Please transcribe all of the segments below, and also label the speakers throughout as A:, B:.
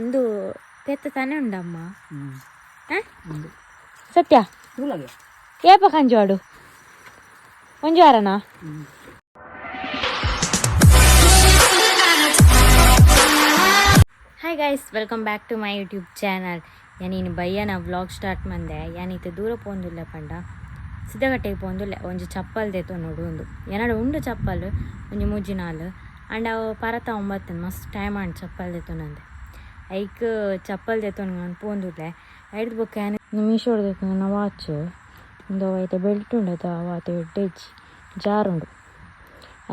A: ಒಂದು ಪೆತ್ತ ತಾನೇ ಉಂಡಮ್ಮ. ಸತ್ಯ ಏಪ ಕಂಜುವಾಡು ಒಂಜಿ ವಾರನಾ? Hi guys, welcome back to my YouTube channel. ಯಾನೀನು ಬಯ್ಯನ ವ್ಲಾಗ್ ಸ್ಟಾರ್ಟ್ ಮಂದೆ. ಯಾನೀತ ದೂರ ಪೋಂದುಲ್ಲ ಪಂಡ ಸಿದ್ದಗಟ್ಟೆಗೆ ಪೋಂದುಲ್ಲೆ. ಒಂಜಿ ಚಪ್ಪಲ್ ದೇತೊನೊಡು ಉಂದು ಎನ್ನಡ ಉಂಡು ಚಪ್ಪಲ್ ಒಂಜಿ ಮೂಜಿ ನಾಲ್. ಆಂಡ ಅವು ಪರತ ಒಂಬತ್ತು ಮಸ್ತ್ ಟೈಮ್ ಆಂಡ್ ಚಪ್ಪಲ್ ದೆತ್ತೊನಂದೆ. ಐಕ್ ಚಪ್ಪಲ್ ದೆತ್ತೊಂದು ಪೋಂದುಲ್ಲೆ. ಐಡ್ದ್ ಬೊಕ್ಕ ಯಾನ್ ಮೀಶೋಡ್ ದೆತ್ತೊಂದಿನ ವಾಚ್ ಉಂದು. ಐತ ಬೆಲ್ಟ್ ಉಂಡು ಅತ, ಅವು ಆತ್ ಎಡ್ಡೆ ಇಜ್ಜಿ, ಜಾರುಂಡು.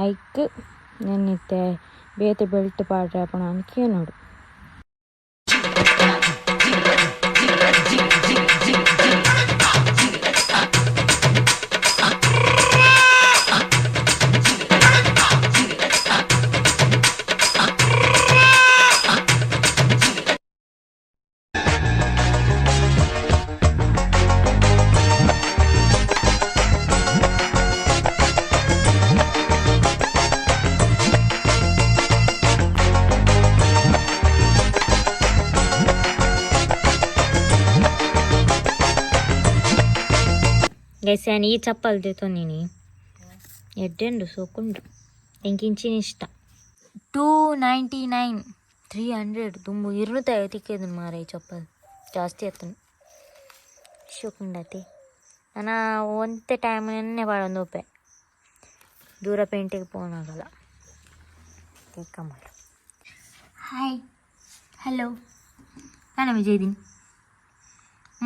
A: ಐಕ್ ನೆನ್ನಿತ್ತೆ ಬೇತೆ ಬೆಲ್ಟ್ ಪಾಡ್ರೆ ಆಪುಂಡು ಅಂದ್ ಕೇನೊಡು. ಗೈಸ್, ಯಾನ್ ಈ ಚಪ್ಪಲ್ ದೆತೊಂದಿನಿ. ಎಡ್ಡೆ ಉಂಡು, ಸೋಕುಂಡು, ಎಂಕ್ ಇಂಚಿನ ಇಷ್ಟ. 299, 300 ದುಂಬು 250 ತಿಕ್ಕೆದು ಮಾರ. ಈ ಚಪ್ಪಲ್ ಜಾಸ್ತಿ ಆತನು. ಶೋಕುಂಡತಿ. ನನ ಒಂತೆ ಟೈಮ್ ನೆನ್ನೆ ಪಾಡೊಂದು ಉಪ್ಪೆ ದೂರ ಪೇಂಟೆಗೆ ಪೋನಾಗಲ್ಲ. Kamal, hi, hello. ನಾನು ವಿಜಯದೀನಿ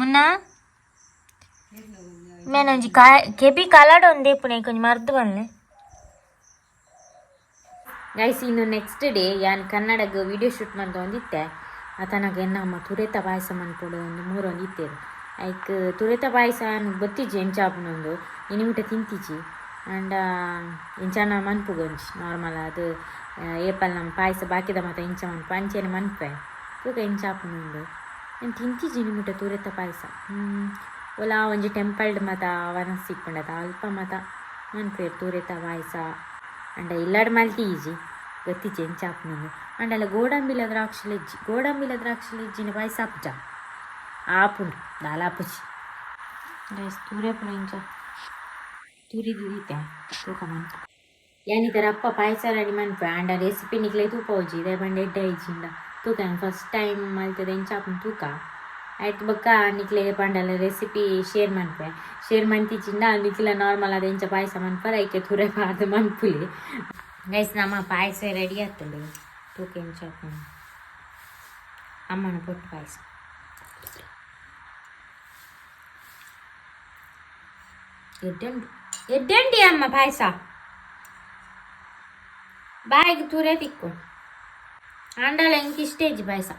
A: ಮುನ್ನ ಮೇನೊಂಜಿ ಕಾ ಕೆಬಿ ಕಲಡ್ ಒಂದೇ ಪುಣೆ ಒಂಜಿ ಮರ್ದ್ ಬನ್ನೆ. ಗೈಸ್, ಇನ್ನು ನೆಕ್ಸ್ಟ್ ಡೇ. ಯಾನ್ ಕನ್ನಡಗ್ ವಿಡಿಯೋ ಶೂಟ್ ಮಂತೊಂದಿತ್ತೆ. ಆತನಾಗ ಎನ್ನಮ್ಮ ತುರೆತ ಪಾಯಸ ಮನ್ಪೊಡು ಒಂದು ಮೂರೊಂದು ಇತ್ತೇರು. ಐಕ್ ತುರೆತ ಪಾಯಸ ಯಾನ್ ಗೊತ್ತಿಜ್ಜಿ ಎಂಚ ಆಪುನೊಂದು, ಇನಿ ಮುಟ್ಟ ತಿಂತಿಜಿ. ಆಂಡ ಎಂಚಾನ ಮನ್ಪುಗೊಂಜಿ ನಾರ್ಮಲ್ ಅದು ಏಪಲ್ ನಮ್ಮ ಪಾಯಸ ಬಾಕಿದ ಮಾತ ಎಂಚ ಮನ್ಪು ಅಂಚೆನೆ ಮನ್ಪೆ. ತೂಕ ಎಂಚ ಆಪುನೊಂದು. ಯಾನ್ ತಿಂತಿಜಿ ಇನಿ ಮುಟ್ಟ ತುರೆತ ಪಾಯಸ. ಒಲಾ ಒಂಜಿ ಟೆಂಪಲ್ಡ್ ಮಾತ ವನಸ್ ಇಪ್ಪುಂಡತ, ಅಲ್ಪ ಮಾತ ಮನ್ಪುವೆರ್ ತುರೆತ ಪಾಯಸ. ಆಂಡ ಇಲ್ಲಡ್ ಮಲ್ತಿಜಿ, ಗೊತ್ತಿಜ್ಜಿ ಎಂಚ ಆಪುನಂದು. ಆಂಡಲ ಗೋಡಂಬಿಲ ದ್ರಾಕ್ಷಿಲ ಇಜ್ಜಿ. ಗೋಡಂಬಿಲ ದ್ರಾಕ್ಷಿಲ ಇಜ್ಜಿನ ಪಾಯಸ ಆಪುಜ? ಆಪುಂಡು, ದಾಲ ಆಪುಜಿ. ಗೈಸ್, ತುರೆ ಪೂರ ಇಂಚ ತುರಿದು ದೀತೆ, ತೂಕ ಮನ್ಪ. ಯಾನ್ ಈ ಅಪ್ಪ ಪಾಯಸ ರೆಡಿ ಮನ್ಪೆ. ಆಂಡ ರೆಸಿಪಿ ನಿಕ್ಲೆ ತೂಪವುಜಿ, ದಾಯೆ ಪಂಡ ಎಡ್ಡೆ ಇಜ್ಜಿಂಡ. ತೂಕ, ಫಸ್ಟ್ ಟೈಮ್ ಮಲ್ತದ, ಎಂಚ ಆಪುಂಡು ತೂಕ. ಆಯ್ತು, ಬೊಕ್ಕ ನಿಕ್ಲೆ ಪಂಡಲ ರೆಸಿಪಿ ಶೇರ್ ಮನ್ಪೆ. ಶೇರ್ ಮಂತಿಚಿಂಡ ನಿಕ್ಲೆ ನಾರ್ಮಲ್ ಆದ್ ಎಂಚ ಪಾಯಸ ಮನ್ಪರ ಐಕೆ ತುರೆ ಪಾಡ್ದ್ ಮನ್ಪುಲಿ. ಗೈಸ್, ನಮ್ಮ ಪಾಯಸ ರೆಡಿ ಆತುಂಡು. ತೂಕ ಎಂಚ ಆಪುಂಡು. ಅಮ್ಮನ ಪೊಟ್ಟು ಪಾಯಸ. ಎಡ್ಡೆ ಉಂಡು, ಎಡ್ಡೆ ಉಂಡಿ ಅಮ್ಮ ಪಾಯಸ. ಬಾಯಿಗೆ ತುರೆ ತಿಕ್ಕು. ಆಂಡಲ ಎಂಕ್ ಇಷ್ಟ ಇಜ್ಜಿ ಪಾಯಸ.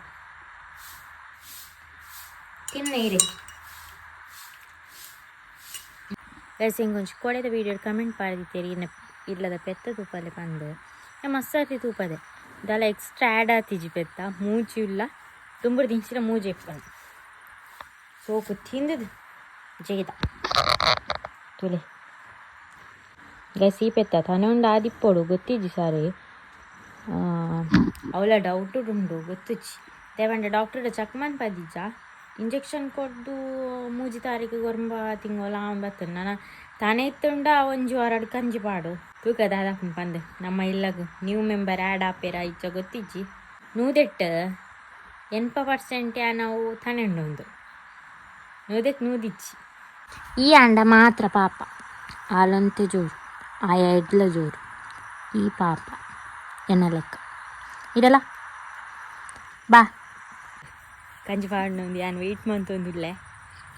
A: ತಿನ್ನ ಇರಿ. ಗೈಸ್, ಇಂಕೊಂಚಿ ಕೋಡೆದ ವೀಡಿಯೋ ಕಮೆಂಟ್ ಪಾಡ್ದಿತ್ತೆರ್ ಇನ್ನ ಇಲ್ಲದ ಪೆತ್ತ ತೂಪಲೆ ಪಂದ್. ಮಸ್ತ್ ತೂಪದೆ, ದಾಲ ಎಕ್ಸ್ಟ್ರಾ ಆ್ಯಡ್ ಆತಿಜಿ. ಪೆತ್ತ ಮೂಜಿ ಉಲ್ಲ, ದುಂಬುಡು ದಿಂಚಿನ ಮೂಜಿ ಇಪ್ಪಂಡು. ಸೋಕು ತಿಂದದು ಜೇದ ತುಲೆ. ಗೈಸ್, ಈ ಪೆತ್ತ ತನೆ ಉಂಡು ಆದಿಪ್ಪೊಡು, ಗೊತ್ತಿಜ್ಜಿ ಸಾರಿ. ಅವಳ ಡೌಟು ಉಂಡು, ಗೊತ್ತಿಜ್ಜಿ. ದೇವಂಡ ಡಾಕ್ಟರ್ ಚೆಕ್ ಮನ್ಪದಿಜ್ಜ. ಇಂಜೆಕ್ಷನ್ ಕೊರ್ದು ಮೂಜಿ ತಾರೀಕು ಗೊರ್ಂಬ ತಿಂಗೊಲ ಬತ್ತುಂಡು. ನನ ತಾನೇ ಇತ್ತುಂಡ ಒಂಜಿ ವಾರಡ್ ಕಂಜಿ ಪಾಡು. ತೂಕ ದಾದ ಪಂದ್. ನಮ್ಮ ಇಲ್ಲಗ್ ನ್ಯೂ ಮೆಂಬರ್ ಆ್ಯಡ್ ಆಪೆರ ಇಜ್ಜ ಗೊತ್ತಿಜ್ಜಿ. ನೂದೆಟ್ 80% ನಾವು ತನೆ ಉಂಡು, ನೂದೆಕ್ ನೂದಿಜ್ಜಿ. ಈ ಅಂಡ ಮಾತ್ರ ಪಾಪ ಆಲಂತೆ ಜೋರು, ಆಯ ಎಡ್ಲ ಜೋರು. ಈ ಪಾಪ ಎನ್ನ ಲೆಕ್ಕ ಇರಲ್ಲ. ಬಾ, ಕಂಜಿ ಪಾಡ್ನೊಂದು ಯಾನ್ ವೆಯ್ಟ್ ಮಂತೊಂದುಲ್ಲೆ.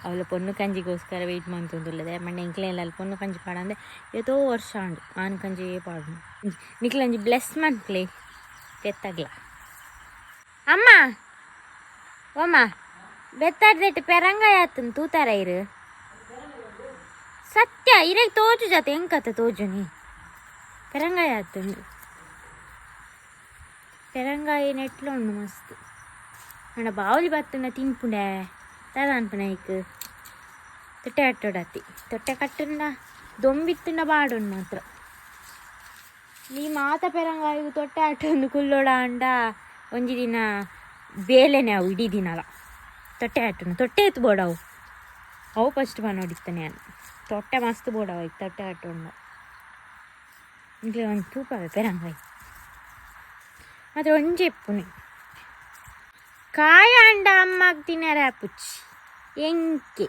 A: ಅವಳ ಪೊನ್ನು ಕಂಜಿಗೋಸ್ಕರ ವೆಯ್ಟ್ ಮಂತೊಂದುಲ್ಲೆ. ಮಂಡೆ ಎಂಕ್ಲೆ ಇಲ್ಲ ಪೊನ್ನು ಕಂಜಿ ಪಾಡಂದೆ ಏತೋ ವರ್ಷ ಆಂಡು. ಆನ್ ಕಂಜಿ ಪಾಡು. ನಿಕ್ಲಂಜಿ ಬ್ಲೆಸ್ ಮನ್ಪ್ಲೆ ಪೆತ್ತಗ್ಲ. ಅಮ್ಮ, ಓಮ್ಮ, ಬೆತ್ತಾಡ್ದೆಟ್ಟು ಪೆರಂಗಾಯ ಆತನ್ ತೂತಾರ ಇರು. ಸತ್ಯ ಇರೆಗ್ ತೋಜು ಜಾತೆ ಎಂಕತ್ತ ತೋಜುನಿ. ಪೆರಂಗಾಯ ಆತುಂಡು. ಪೆರಂಗಾಯಿ ನೆಟ್ಲ ಉಂಡು ಮಸ್ತ್. ಆಂಡ ಬಾವಲಿ ಬತ್ತುಂಡ ತಿನ್ಪುಂಡೆ ದಾದ ಅನ್ಪುನ. ಐಕ್ ತೊಟ್ಟೆ ಕಟ್ಟೋಡತ್ತಿ. ತೊಟ್ಟೆ ಕಟ್ಟುಂಡ ದೊಂಬಿತ್ತುಂಡ ಬಾಡುಂಡು ಮಾತ್ರ. ನೀ ಮಾತ ಪೆರಂಗಾಯಿಗ್ ತೊಟ್ಟೆ ಆಟೊಂದು ಕುಲ್ಲೋಡ ಅಂಡ ಒಂಜಿ ದಿನ. ಬೇಲೆನೆ ಅವು ಇಡೀ ದಿನಲ ತೊಟ್ಟೆ ಆಟುನು ತೊಟ್ಟೆ ಎತ್ತು ಬೋಡವು. ಅವು ಫಸ್ಟ್ ಪನೊಡಿತ್ತನೆ ಯಾನ್ ತೊಟ್ಟೆ ಮಸ್ತ್ ಬೋಡವು ಐಕ್ ತೊಟ್ಟೆ ಆಟುಂಡ ಇಂಕ್ಲೆ ಒಂಜಿ ತೂಪವೆ ಪೆರಂಗಾಯಿ ಮಾತ್ರ ಒಂಜಿ ಇಪ್ಪುನಿ ಕಾಯ ಅಂಡ ಅಮ್ಮಗ್ ತಿನ್ನರೆ ಆಪುಚ್ಚಿ ಎಂಕೆ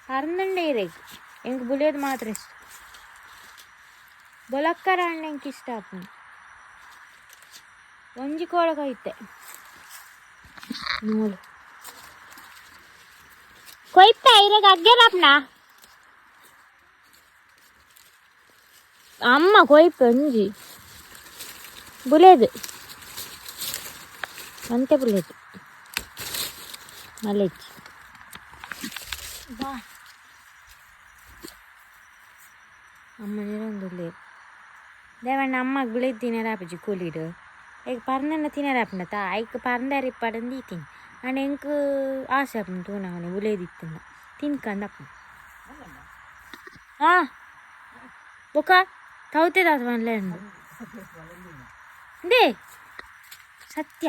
A: ಪರ್ಂದುಂಡೆ ಇರೆಗ್ ಎಂಕ್ ಬುಲಿಯೋದು ಮಾತ್ರ ಇಷ್ಟ. ಬೊಲಕ್ಕರ ಅಂಡ ಎಂಕ್ ಇಷ್ಟ ಆಪುಂಡು. ಒಂಜಿ ಕೋಳ ಕೊಯ್ತೆ ನೂಲು ಕೊಯ್ಪೆ ಇರೆಗ್ ಅಗ್ಗೆರಪ್ನ ಅಮ್ಮ ಕೊಯ್ಪೆ ಒಂಜಿ ಬುಲೇದು ಒಂತೆ ಬುಲೇದು ಮಲೆಜ್ಜಿ ಬಾ. ಅಮ್ಮ ನಿರೊಂದುಲ್ಲೆರ್ ದೇವಣ್ಣ ಅಮ್ಮಗ್ ಬುಳೆದ್ ತಿನರೆ ಆಪುಜಿ ಕೂಲಿಡ್ ಐಕ್ ಪರ್ಂದನ್ನ ತಿನರೆ ಆಪುಂಡತ ಐಕ್ ಪರ್ಂದರೆ ಇಪ್ಪಡಂದು ದೀತೀನಿ. ಆಂಡ ಎಂಕ್ ಆಸೆ ಆಪುಂಡು ತೂನಗನೆ ಬುಳೆದಿತ್ತುಂಡ ತಿನ್ಕಂದು ಆಪುಂಡು. ಆ ಬೊಕ ತೌತೆ ದಾದ ಪನ್ಲೆ ಉಂಡು ಇಂದೇ ಸತ್ಯ.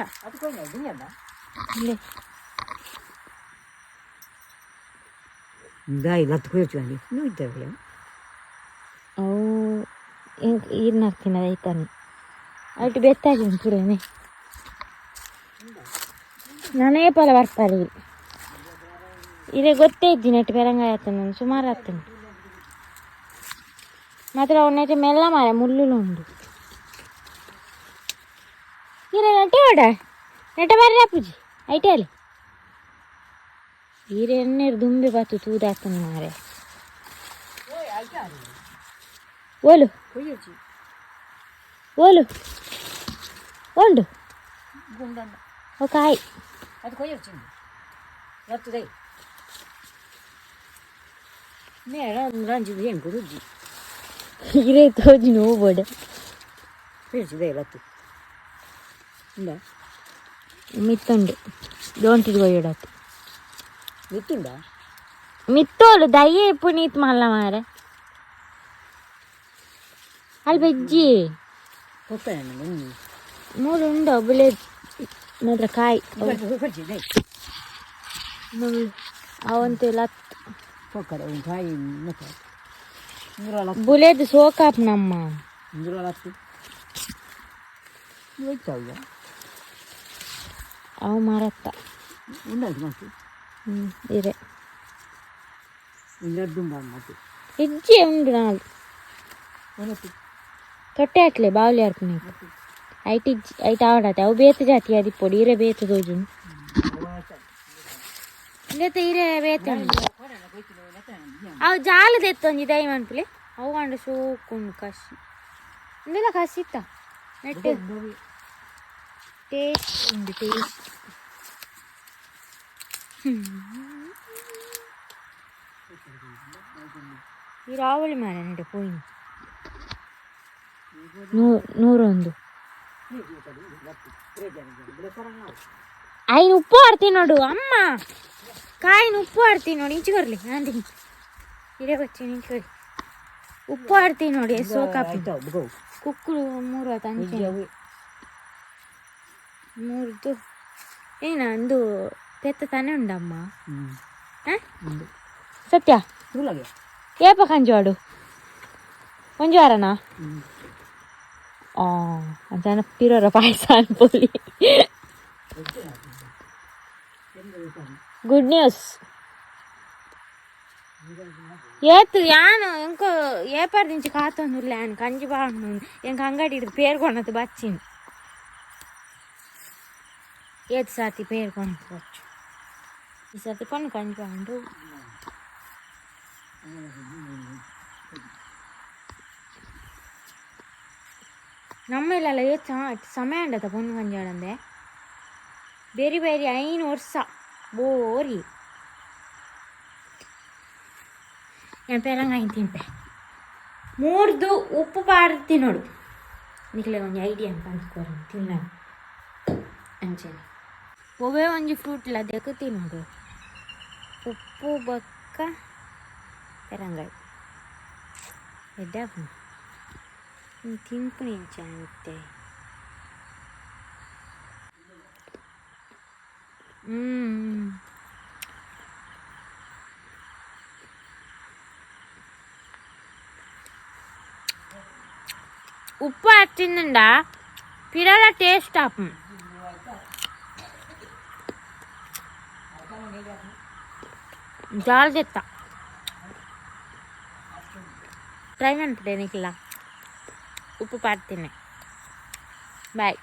A: ಇಂದೆ.
B: Dai, ಲತ್ತು ಕೊಯ್ಯೊಚ್ಚು ನುಯ್ತವೆ.
A: ಅವು ಎಂಕ್ ಈರ್ನ ತಿನ್ನದ ಐತಾನೆ ಅಲ್ಟ್ ಬೆತ್ತಾಜಿ ಪೂರನೆ ನಾನೇ ಪಲ ಬರ್ತಾರೆ. ಇರೆ ಗೊತ್ತೇ ಇಜ್ಜಿ ನೆಟ್ ಪೆರಂಗಾಯ ಆತನ ಸುಮಾರು ಆತನ ಮಾತ್ರ ಅವು ನೆಟ್ ಮೆಲ್ಲ ಮಾರೆ ಮುಳ್ಳುಲು ಉಂಡು. ಇರೆ ನೆಟ್ಟೆ ಓಡ ನೆಟ್ಟೆ ಬರ್ರಿ ಅಪ್ಪುಜಿ ಐಟೆ ಅಲ್ಲಿ ಈರೆ ಎಣ್ಣೆರ್ ದುಂಬೆ ಬತ್ತು ತೂದಾತನ ಮಾರೆ. ಓಲು ಓಲು ಉಂಡು ಓ ಕಾಯಿ.
B: ಅದು ಕೊಯ್ಯೊಚ್ಚು ಲತ್ತು ದೈ ನೇ ರಂಜಿ ಏನು ಗುರುಜಿ.
A: ಇರೆ ತೋಜಿ ನೋವು ಬೋಡ.
B: ಕೊಯ್ಯೊಚ್ಚು ದೈ ಲತ್ತು ಇಂದ.
A: ಮಿತ್ತುಂಡು ದೋಂಟಿಡ್ ಕೊಯ್ಯೊಡಾತು.
B: ಮಿತ್ತುಂಡ.
A: ಮಿತ್ತೋಲು ದಯ್ಯೆ ಪುನೀತ್ ಮಲ್ಲ ಮಾರೆ ಅಲ್ಲಿ ಬೆಜ್ಜಿ.
B: ಕೊಕ್ಕನೆ ಒಂಜಿ.
A: ಮೂಲು ಉಂಡು ಬುಲೆ ಮಾತ್ರ ಕಾಯಿ.
B: ಕೊಯ್ಯೊಚ್ಚು ದೈ.
A: ಅವಂತೆ ಲತ್ತು.
B: ಕೊಕ್ಕರೆ ಒಂದು ಕಾಯಿ ಮತ್ತೆ ಇಂದ್ರ ಲತ್ತು.
A: ಬುಲೆದು ಸೋಕಾಪ್ ನಮ್ಮ.
B: ಇಂದ್ರ ಲತ್ತು ಹೋಯ್ತಾವ್ಯ.
A: ಅವು ಮರತ್ತ.
B: ಉಂಡಾಯ್ತು ಮತ್ತೆ.
A: ಹ್ಞೂ ಇರೆ.
B: ಇಂದ್ರ ದುಂಬ ಮತ್ತೆ.
A: ಇಜ್ಜಿ ಉಂಡು ನಾಲ್.
B: ಒಣತು.
A: ತೊಟ್ಟೆ ಹಾಕ್ಲೆ ಬಾವಲಿ ಅರ್ಪಣೆ ಐಟ್ ಇಜ್ಜಿ ಐಟ್ ಆವಡಾತೆ ಅವು ಬೇತೆ ಜಾತಿ ಅದಿಪ್ಪೊಡು ಇರೆ ಬೇತೆ ತೋಜುಂಡು ಇಂದೆತ ಇರೆ ಬೇತೆ ಉಂಡು. ಅವು ಜಾಲ ದೆತ್ತೊಂಜಿ ದೈ ಮನ್ಪುಲೆ ಅವು ಅಂಡ ಸೋಕುಂಡು ಕಸಿ ಇಂದೆಲ್ಲ ಕಸಿತ್ತ ನೆಟ್ ಟೇಸ್ಟ್ ಉಂಡು ಟೇಸ್ಟ್. ಈ ರಾವಳಿ ಮಾರ ನೆಟೆ ಪೋಯಿನಿ ನೂರೊಂದು ಐನು ಉಪ್ಪು ಆಡ್ತೀನಿ ನೋಡು ಅಮ್ಮ ಕಾಯಿನ ಉಪ್ಪು ಆಡ್ತೀನಿ ನೋಡಿ ಇಂಚು ಕೊರ್ಲಿ ನಾನು ತಿಂಚಿ ಹಿರೇ ಕೊಚ್ಚಿ ಇಂಚು ಉಪ್ಪು ಆಡ್ತೀನಿ ನೋಡಿ ಸೋಕಾಪಿ. ಕುಕ್ಕುಲು ಮೂರು ಆತ ಅಂಚೆ ಮೂರ್ದು ಏನ ಅಂದು ಪೆತ್ತ ತಾನೇ ಉಂಡಮ್ಮ. ಆ? ಸತ್ಯ ಏಪ ಕಂಜುವಾಡು ಒಂಜಿ ವಾರನಾ ಆ ಅಂಚನ ಪಿರೋರ ಪಾಯಸ ಅನ್ಪೋಲಿ. ಗುಡ್ ನ್ಯೂಸ್ ಏತು ಯಾನು ಎಂಕ ಏಪಾರ್ದಿಂಚಿ ಕಾತೊಂದುಲ್ಲೆ ಯಾನ್ ಕಂಜಿ ಬಾಂಡು ಎಂಕ ಅಂಗಡಿ ಹಿಡ್ದು ಪೇರ್ ಕೊನತ್ತು ಬಚ್ಚಿನ ಏತ್ ಸಾತಿ ಪೇರ್ ಕೊನತ್ತು ಬಚ್ಚು ಈ ಸರ್ತಿ ಪಣ್ಣು ಕಂಜಿ ಬಾಂಡು. ನಮ್ಮ ಇಲ್ಲಲ್ಲ ಏತ್ ಸಮಯ ಅಂಡತ ಪೊಣ್ಣು ಕಂಜಾಡಂದೆ ಬೇರೆ ಬೇರೆ ಐನು ವರ್ಷ ಬೋರಿ ഞാൻ ಪೆರಂಗಾಯಿ ತಿನ್ಪೆ ಮೂರ್ದು ಉಪ್ಪು ಪಾಡ್ದು ತಿನ್ನೋಡು ನಿಕ್ಲೆ ಒಂಜಿ ಐಡಿಯಾ ಪಂಚ್ಕೋರು ತಿನ್ನ ಅಂಚನೆ ಒವ್ವೇ ಒಂಜಿ ಫ್ರೂಟ್ ಲದೆಕ್ ತಿನ್ನೋಡು ಉಪ್ಪು ಬೊಕ್ಕ ಪೆರಂಗಾಯಿ ಎಡ್ಡೆ ಆಪುಂಡು ತಿನ್ಪುನಿ ಇಂಚ ಇತ್ತೆ. ಉಪ್ಪು ತಿಂದ ಪಿರಲ ಟೇಸ್ಟ್ ಆಪುಂಡು. ಜಾಲ್ದೆತ್ತ ಟ್ರೈ ಮನ್ಪುಡೆ ನಿಕ್ಲ ಉಪ್ಪು ಪಾಡ್ತೀನಿ. ಬಾಯ್.